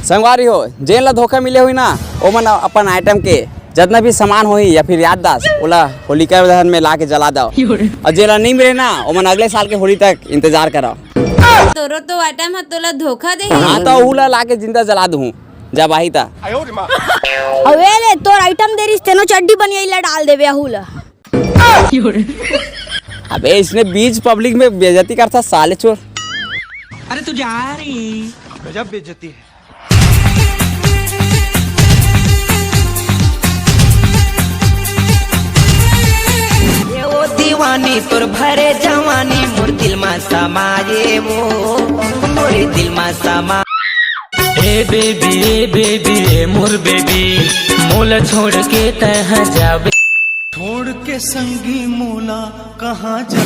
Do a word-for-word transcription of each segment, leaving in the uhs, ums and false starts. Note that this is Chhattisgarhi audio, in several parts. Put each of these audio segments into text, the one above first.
संगवारी हो, जेन ला धोखा मिले होही ना, ओमन अपन आइटम के जतना भी सामान होही या फिर याददाश्त, ओला होलिका दहन में ला के जला दव। अउ जेन ला नहीं मिले ना, ओमन अगले साल के होली तक इंतजार करव। तोरो तो आइटम ह तोला धोखा दे। हाँ, तो ओहू ला ला के जिंदा जला दूँ, जब आही ता। अबे ले, तोर आइटम दे रिस, तेनो चड्डी बनियाई ला डाल देबे अहू ला। अबे, इसने बीच पब्लिक में बेइज्जती करता, साले चोर। अरे तू जा रे। गजब बेइज्जती है। ये वो दीवानी तोर भरे जवानी, मोर दिल मा समाये वो, मोर दिल मा समा। ए बेबी, ए बेबी, ए मोर बेबी, मोला छोड़ के तैं जाबे। छोड़ के संगी मोला कहाँ जा।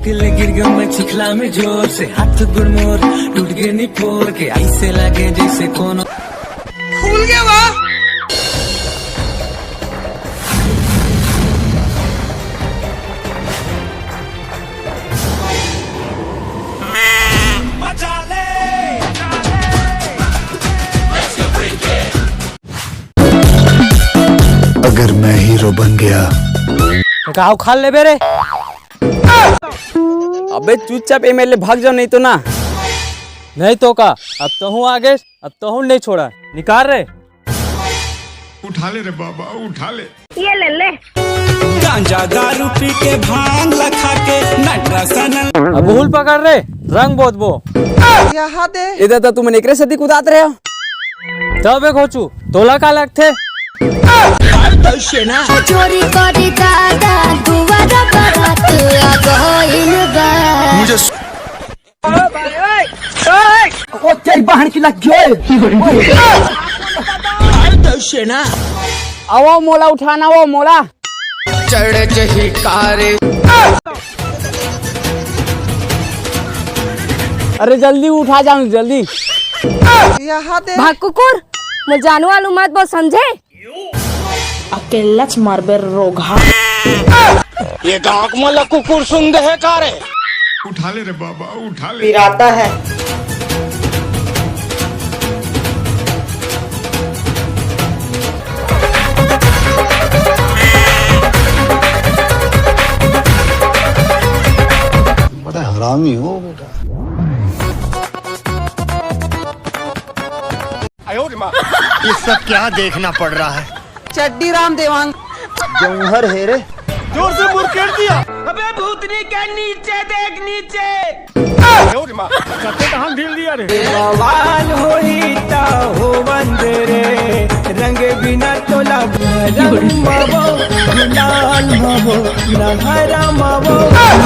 दिल गिर गया मैं चिखला में जोर से, हाथ गोड़ मोर टूट गए निपोर के, ऐसे लगे जैसे कोनो। खुल गया वाह। अगर मैं हीरो बन गया। का उखाड़ लेबे रे? अबे चुपचाप एम एल ए भाग जाओ, नहीं तो ना। नहीं तो का, अब तहूँ आ गए, अब तहूँ नहीं छोड़ा, निकाल रे। उठा ले रे बाबा, उठा ले। ये ले ले। गांजा दारू पी के भांग ला खा के नटरासन। अब भूल पकड़ रे, रंग बोतबो। यहाँ दे। इधर तो तुमन एकरे सेती कुदात रहे हो। तब एक होचू, तोला का लगथे? चोरी करी दादा दुआर बरात आ गइल बा। मुझे ओ तेरी बहन की लग गई। आवो मोला उठाना, वो मोला। चढ़ जही कारे। अरे जल्दी उठा जाऊं, जल्दी। यहाँ दे। भाग कुकुर, मोर जानू आलू मत बोल, समझे? अकेल्लाच मरबे रोगहा। ये गांव के मला कुकुर सुन दे है का रे? उठा ले रे बाबा, उठा ले। पिराता है। बड़ा हरामी हो बेटा। ये सब क्या देखना पड़ रहा है? चड्डी राम देवांग। जौहर है रे। जोर से मुरकेट दिया। अबे भूतनी के नीचे देख, नीचे। कहाँ ढील दिया रे? बवाल होई ता हो बंद रे, रंग बिना तोला रंग मावो, गुलाल मावो, नहरा मावो,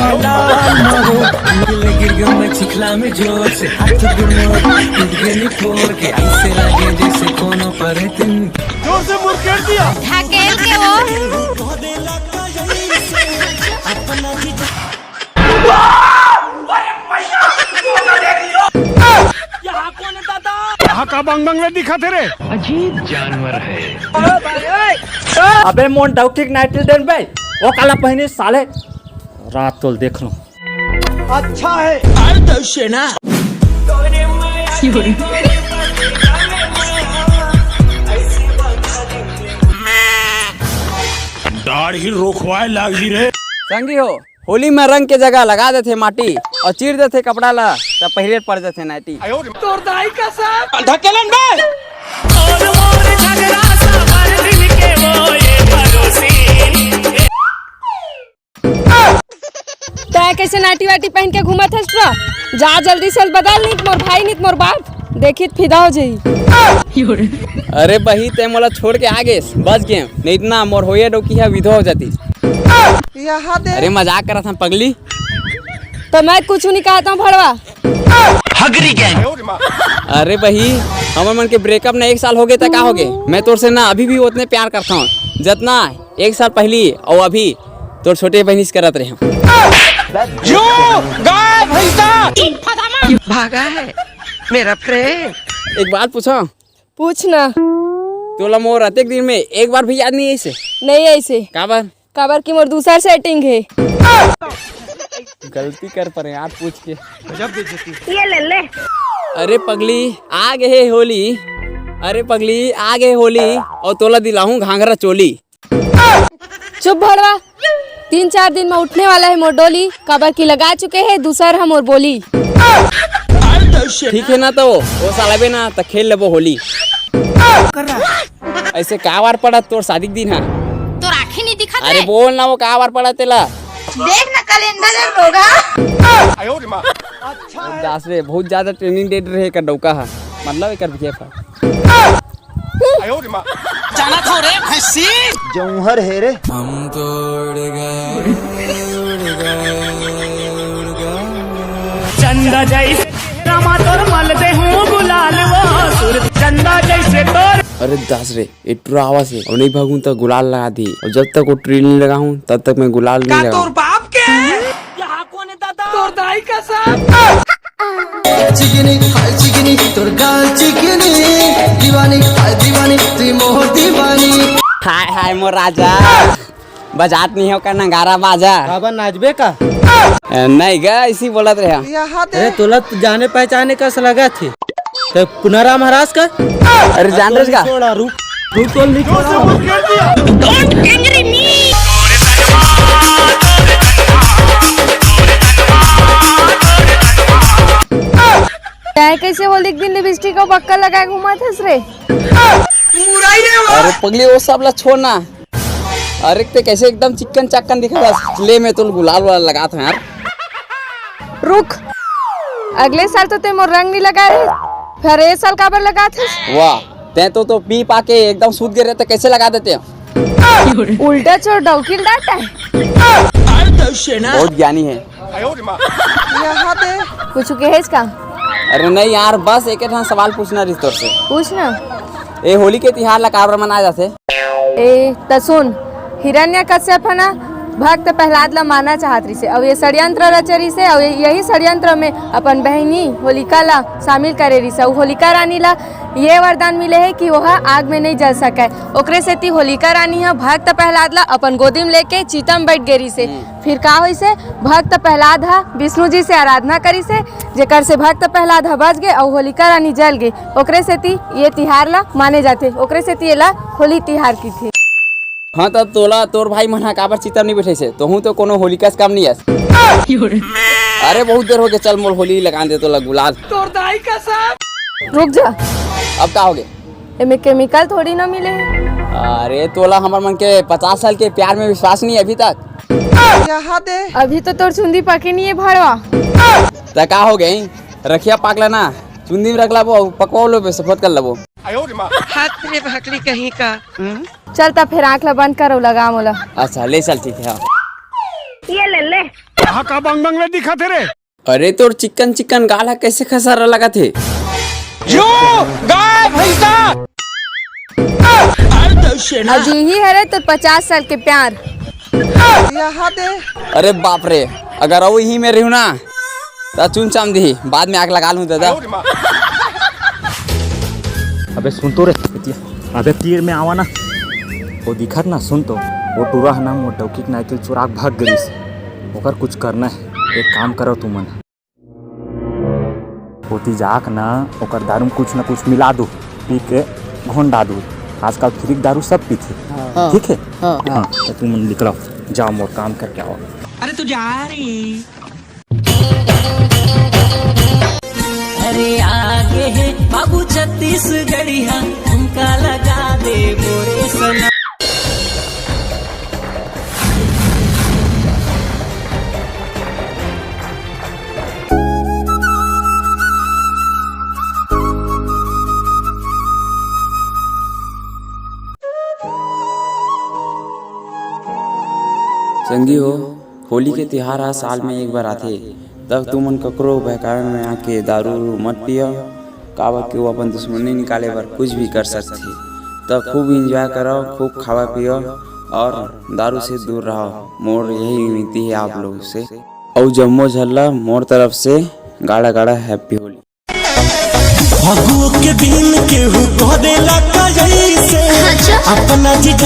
गुलाल मावो। दिल गिर गयो मैं चिखला में जोर से, हाथ गुनो टूट गए फोड़ के, ऐसे लगे जैसे कोनो पर तुम। जोर से मुरकेट दिया। ढकेल के वो। यहाँ का बंग बंगले दिखा थे रे? अजीब जानवर है। अबे मोन डौकी के नाइटी देन बे, वो काला पहनी साले, रात तोल देख लो। अच्छा है। दाढ़ी रोखवाए लागी रे। संगी हो, होली में रंग के जगह लगा देथे माटी अउ चीर देथे कपड़ा ला, त पहिरे पड़ जाथे नाइटी। तोर दाई का साथ। ढकेलन बे। तै कैसे नाटी वाटी पहन के घूमत हस पूरा? जा जल्दी से बदल, नित मोर भाई, नित मोर बाप देखी त फिदा हो जाई। अरे बही, तै मोला छोड़ के आ गेस, बच गेम, नहीं इतना मोर होया डोकी है विधवा हो जाती। यहाँ दे। अरे मजाक करत हन पगली। तो मैं कुछ नहीं कहता हूँ भड़वा। हगरी गैंग। अरे बही, हमर मन के ब्रेकअप ना एक साल हो गए त का हो गए? मैं तोर से ना अभी भी उतने प्यार करता हूँ जतना एक साल पहली और अभी तोर छोटे बहनी से करत रहे हम। जो गाय भैंसा। भागा है मेरा प्रेम। एक बात पूछो। पूछ ना। तोला मोर अतेक दिन में एक बार भी याद नहीं ऐसे? नहीं ऐसे। काबर? काबर कि मोर दूसर सेटिंग है। गलती कर परे यार, पूछ के। गजब बेइज्जती। ये ले ले। अरे पगली, आ गे हे होली। अरे पगली, आ गे हे होली, अउ तोला दिलाहूं घाघरा चोली। चुप भड़वा, तीन चार दिन में उठने वाला हे मोर डोली, काबर की लगा चुके हे दूसर ह मोर बोली। ठीक हे ना, तो वो साला बे ना, त खेल लेबो होली। ऐसे का वार पड़त तोर शादी के दिन हा? तोर आँखें नहीं दिखत अरे हे? बोल ना, वो का वार पड़त तेला? देख ना कैलेंडर में होगा। दास रे, बहुत ज्यादा ट्रेनिंग डेट रहे एकर डौका हा, मतलब एकर बीएफ हा। जाना था रे भैंसी। जौहर हे रे। हम तो उड़ गए, उड़ गए, उड़ गए। चंदा जैसे रमा तोर मल दे हूँ गुलाल वो सुर। चंदा जैसे तोर। अरे दास रे, ए टुरा आवाज हे, अउ नहीं भागूं त गुलाल लगा दी। अउ जब तक वो ट्रेनिंग लगाहूं, तब तक मैं गुलाल नहीं का लगाऊं। तोर बाप के? यहाँ कौन है दादा? तोर दाई का साथ। चिकनी, हाय चिकनी, तोर गाल चिकनी, दीवानी, हाय दीवानी, तू मोर दीवानी। हाय हाय मोर राजा, बजात नहीं हो का नगारा बाजा? काबर नाचबे का? ए, नहीं गा, इसी बोलत रहे। अरे तोला तो जाने पहचाने कस लगत हे। ते पुनाराम महाराज का? अरे जान रहे का? छोड़ा, रुक, रुक, तोल नहीं छोड़ा। तैं कैसे होली के दिन लिपस्टिक अउ बक्का लगा के घूमत हस रे? अरे पगली, वो सब ला छोड़ ना। अरे ते कैसे एकदम चिक्कन चाक्कन दिखत हस। ले मैं तो गुलाल वाला लगात हूँ यार। रुक, अगले साल तो ते मोर रंग नहीं लगा रहे, फिर ये साल काबर लगात हस? वाह, तैं तो, तो पी पा के एकदम सूत गे रहे, तो कैसे लगा देते हैं? उल्टा चोर डौकी ल डांटा है। बहुत ज्ञानी है। कुछ कहेच का? अरे नहीं यार, बस एक ठन सवाल पूछना रहिस तोर से। पूछ ना। ए होली के तिहार ला काबर मनाए जाथे? ए त सुन, हिरण्यकश्यप ह ना भक्त प्रहलाद ला मारना चाहत रहिसे, अउ ये षड्यंत्र रचे रहिसे, अउ यही षड्यंत्र में अपन बहिनी होलिका ला शामिल करे रहिसे, अउ होलिका रानी ला ये वरदान मिले हे कि ओहा आग में नहीं जल सकय। ओकरे सेती होलिका रानी ह भक्त प्रहलाद ला अपन गोदी में लेके चिता में बैठ गे रहिसे। फिर का होइसे, भक्त प्रहलाद ह विष्णु जी से आराधना करिसे, जेकर से भक्त प्रहलाद ह बच गे अउ होलिका रानी जल गे। ओकरे सेती ये तिहार ला माने जाथे, ओकरे सेती एला होली तिहार किथे। हाँ, त तोला तोर भाई मन ह काबर चिता म नइ बैठाइसे? तोहू तो कोनो होलिका से कम नइ अस। अरे, बहुत देर हो गे, चल मोर होली लगा दे तोला गुलाल। तोर दाई कसम। रुक जा। अब का हो गे? एमे केमिकल थोड़ी ना मिले। अरे, तोला हमर मन के पचास साल के प्यार में विश्वास नइ अभी तक। अभी तो तोर चुंदी पके नइ हे भड़वा। त का हो गे? रखिया पाक लेना, चुंदी में रख लाबो, पकवा लेबो, सफेद कर लेबो। हाथ रे भकली कहीं का। चल त फेर आँख ला बंद कर अउ लगा मोला। अच्छा, ले चल, ठीक हे, हाँ। ये ले, ले। कहाँ का बंग बंग ले दिखा थे रे? अरे, तोर चिकन चिकन गाल ह कैसे खसारा लगत हे? यो, गाय भैंसा। अजी ही हरे तोर पचास साल के प्यार। अरे बाप रे, अगर अउ इही में रहूं ना, त चुन चाम दिही, बाद में आग लगा लूं दादा। अबे सुन तो रे, अबे तीर में आवा ना, वो दिखत ना, सुन तो, वो टूरा ह ना मोर डौकी के नाइकिल चुरा के भाग गइस, ओकर कुछ करना हे, एक काम करो तुमन, ओती जाके ना ओकर दारू में कुछ ना कुछ मिला दू, पी के घोंडा दू। आजकल फ्री के दारू सब पीथे, हाँ। ठीक हे? हाँ। हाँ, त तुमन निकलो, जाओ मोर काम करके आओ। अरे तू जा रे। अरे आगे हे बाबू छत्तीसगढ़िया, ठुमका लगा दे मोरे सना। संगी हो, होली के तिहार ह साल में एक बार आथे, तब तुमन ककरो बहकावे में आके दारू उरू मत पियव, काबर कि वो अपन दुश्मनी निकाले बर कुछ भी कर सकथे। त खूब enjoy करव, खूब खावा पियव और दारू से दूर रहव। मोर यही विनती हे आप लोग से। अउ जम्मो झन ल मोर तरफ से गाड़ा गाड़ा Happy होली। फगुओ के दिन केहू करेला का जैसे अच्छा। अपना जीजा